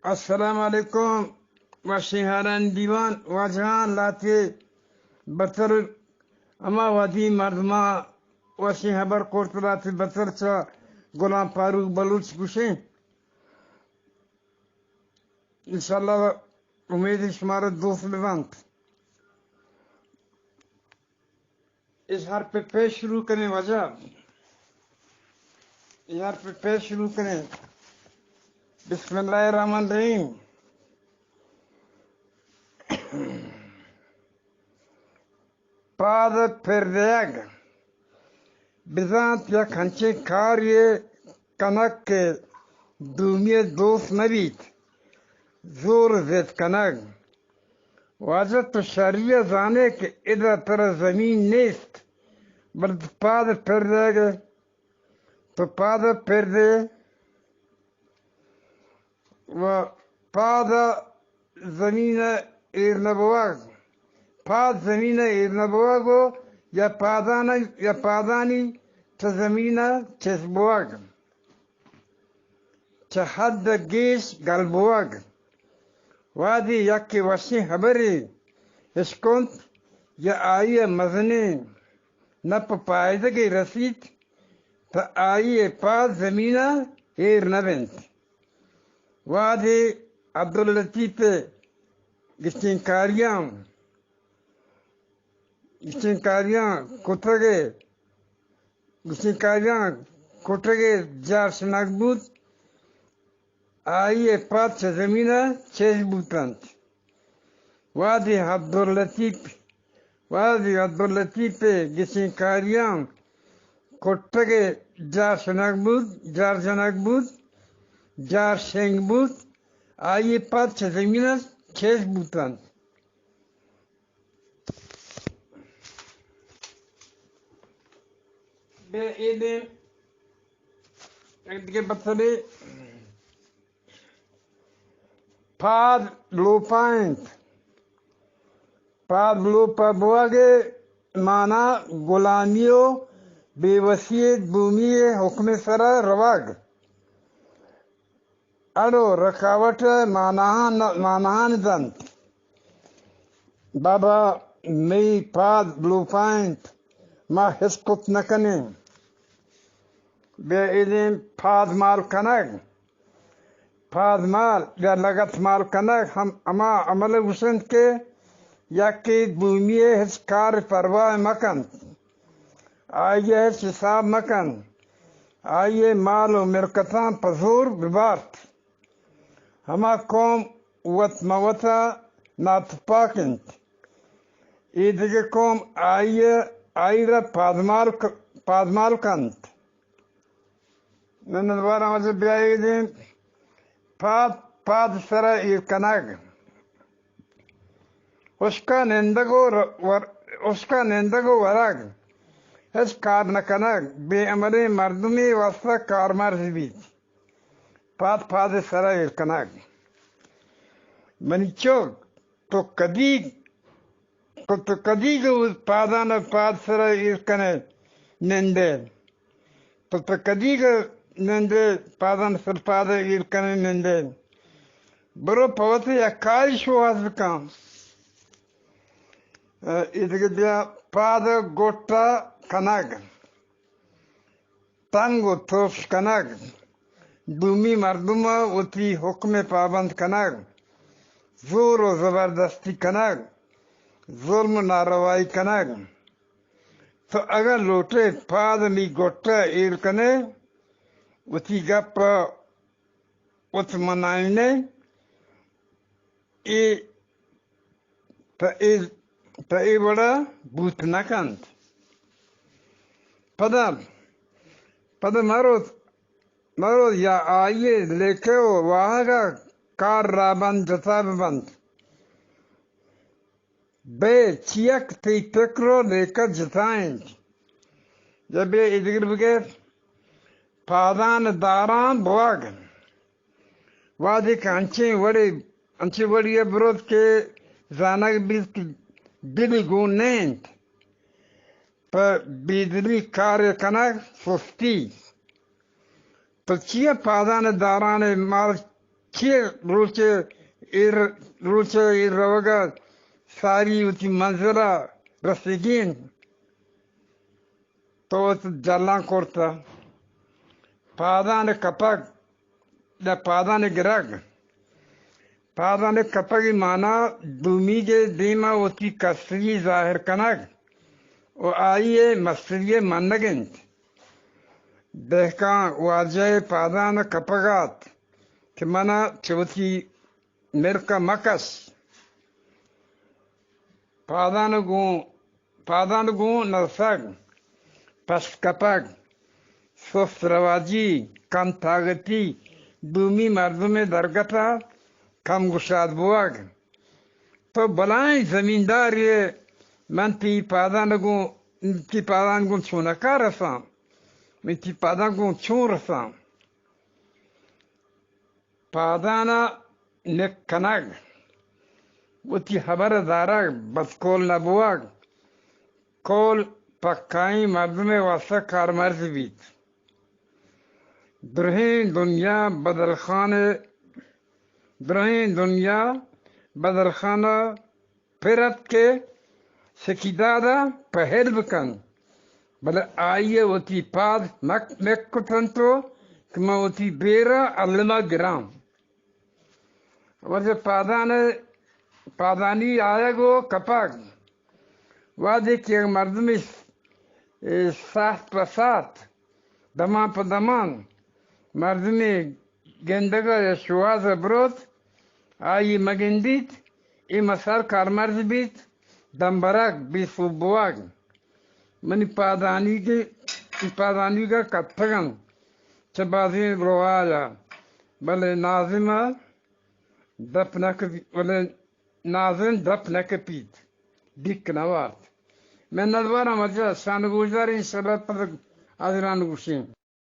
السلام علیکم۔ وشیں ہارانی دیوان، واجہاں، لہتے بتر ہما وہدی مردماں وشیں ہبر کرت، لہتے بتر چہ غلام فاروق بلوچ گوشیں۔ انشاءاللہ امید شمارا دوست ببنت۔ اے حرف پہ شروع کنیں واجہ۔ اے حرف پہ شروع کنیں۔ بسم اللہ الرحمن الرحیم۔ پاد پر دیگ۔ بزانت یک ہنچیں کارے کنگ کہ دومی ء دوست نہ بیت، زور ء زد کنگ۔ واجہ تو شری ء زانے کہ ادا ترا زمین نیست، بلے تو پاد ء پر دیگ ء، تو پاد ء پر دے و پاد ء زمین ء ایر نہ بوگ، پاد زمین ء ایر نہ بوگ و یا پادان، یا پادانی چہ زمین ء چست بوگ، چہ حد ء گیش گل بوگ۔ وہدے یکے وشیں ہبرے اشکنت یا آئی ء مزنیں نپ ء پائدگے رسیت، تہ آئی ء پاد زمین ء ایر نہ بنت۔ وہدے عبداللطیف ء گچین کاریاں، گچین کاریاں کتگ ء، گچین کاریاں کٹگ ء جار شنگ بوت، آئی ء پاد چہ زمین ء چست بوت انت۔ وہدے عبداللطیف، وہدے عبداللطیف ء گچین کاریاں کٹگ ء جار شنگ بوت، جار جنگ بوت، جار شنگ بوت، آئی ء پاد چہ زمین ء چست بوت انت۔ بیا اے دیم یک دگہ بتلے پاد لوپا انت۔ پاد لوپا بوگ ء مانا غلامی و بے وسی ء دومی ء حکم ء سرا روگ۔ اڑ و رکاوٹ ء ماناہان، ماناہان دنت۔ بابا، مئی پاد لوپا انت، ما ہچ کت نہ کنیں۔ بیا ایدیں پاد مال کنگ، پاد مال یا لگت مال کنگ ہم ہما عمل گوشنت کہ یکے دومی ء ہچ کار پرواہ مکنت۔ آئی ء ہچ حساب مکن، آئی ء مال و ملکتاں پہ زور ببارت۔ ہما قوم وت مہ وت ء ناتپاک انت، اے دگہ قوم آئی ء، آئی را پادمال ک-، پادمال کنت۔ نن دوبارہ واجہ بیائیدیں پاد، پاد سرا ایر کنگ۔ ہشکا نندگ و ر-، ور-، ہشکا نندگ و ورگ، ہچ کار نہ کنگ، بے عملیں مردمے واسطہ کارمرز بیت۔ پاد پاد سرا ایر کنگ۔ منی چک، تو کدی، تو، تو کدی گو پادان پاد سرا ایر کنے نندے؟ تو، تو کدی گو نندے پادان سر پاد ایر کنے نندے؟ برو پہ وت یک کاری شوہاز بکن۔ ء، ایدگہ بیا پاد گٹ ء کنگ، تنگ و ترش کنگ، دومی مردم ء وتی حکم ء پابند کنگ، زور و زبردستی کنگ، ظلم و ناروائی کنگ۔ تو اگاں لوٹے پاد ہمی گٹ ء ایر کنے، وتی گپ ء وت منائینے، اے پہ اے، پہ اے وڑا بوت نہ کنت۔ پدا، پدا مروت، مروت یا آئی ء لیکہ و واہگ ء کار رابند جتا بہ بنت۔ بے چیک تئی پکر و لیکہ جتا انت۔ یا بے ادگر بگیت، پادان داران بوگ۔ وہدے کہ انچیں وڑے، انچیں وڑے ء بروت کہ زانگ بیت کہ دلی گون نہ انت، پہ بیدلی کار ء کنگ سستی۔ تو چیا پادان ء داران ء مال چے روچ ءَ ایر، روچ ءَ ایر روگ ءَ ساری وتی منزل ءَ رسیگی انت۔ تو وت جلاں کرتہ۔ پادان ءِ کپگ یا پادان ءِ گرگ۔ پادان ءِ کپگ ءِ مانا دومیگ ءِ دیم ءَ وتی کستری ظاہر کنگ ءُ آئی ءِ مستری ءِ منگ انت۔ دہکان واجہ ءِ پادان ءَ کپگ ءَ ات کہ من ءَ چہ وتی ملک ءَ مکش۔ پادان گوں، پادان گوں نرسگ، پشت کپگ، سست رواجی، کم تاگتی، دومی مردم ءِ درگت ءَ کم گشاد بوگ۔ تو بلائیں زمیندارے ئے، من تئی پادان گوں، تئی پادان گوں چونکا رساں؟ من تئی پادان گوں چون رساں؟ پادان ءَ نک کنگ، وتی ہبر ءَ دارگ، بدکول نہ بوگ، کول پکائیں مردم ءِ واستہ کارمرز بیت۔ درہیں دنیا بدل خان ءِ، درہیں دنیا بدل خان ءَ پر اتک کہ سکیداد ءَ پہل بکن، بلے آئی ءَ وتی پاد مک، مک کت انت کہ من وتی بیر ءَ الم ءَ گراں۔ واجہ پادان ءِ، پادانی آیگ ءُ کپگ، وہدے کہ یک مردمے، اے، ساعت پہ ساعت، دمان پہ دمان مردمے گندگ ءَ یا شوہاز ءَ بروت، آئی ءَ مگندیت، اے مسار کارمرز بیت، دمبرگ، بے سوب بوگ۔ منی پادانیگ، پادانیگ ءَ کپتگ انت چہ بازیں روہایا، بلے ناظم ءَ دپ نہ کپیت، بلے ناظم دپ نہ کپیت، ڈیک نہ وارت۔ منت واراں واجہ، شان گوشدار، انشاءاللہ پد حاضران گوشیں۔